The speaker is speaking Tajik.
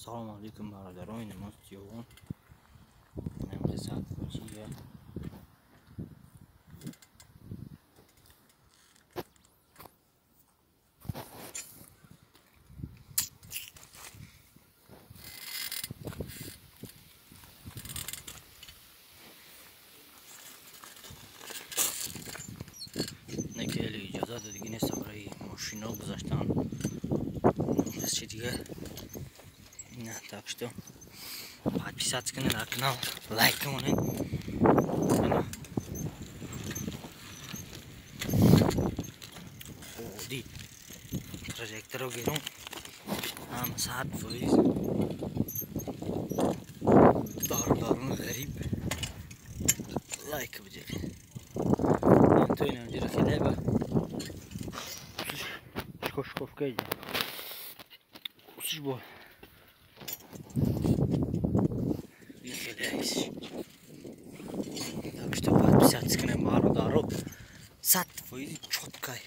Салом алейкум, бародарони намоз ҷавон. Намзи садфоҷия. Хеле иҷоза додагӣ нест барои мошино гузаштан. Чи дига? Так что подписаться кунед на канал, лайк кунед. Оди прожекторо гирум. Ҳама 100% бародарони ғариб лайк биҷиқед. То инамҷиро хеле ба шкоф кайди. Усиш бо. Так что подписаться кунем, бародаро. 100% чёткай.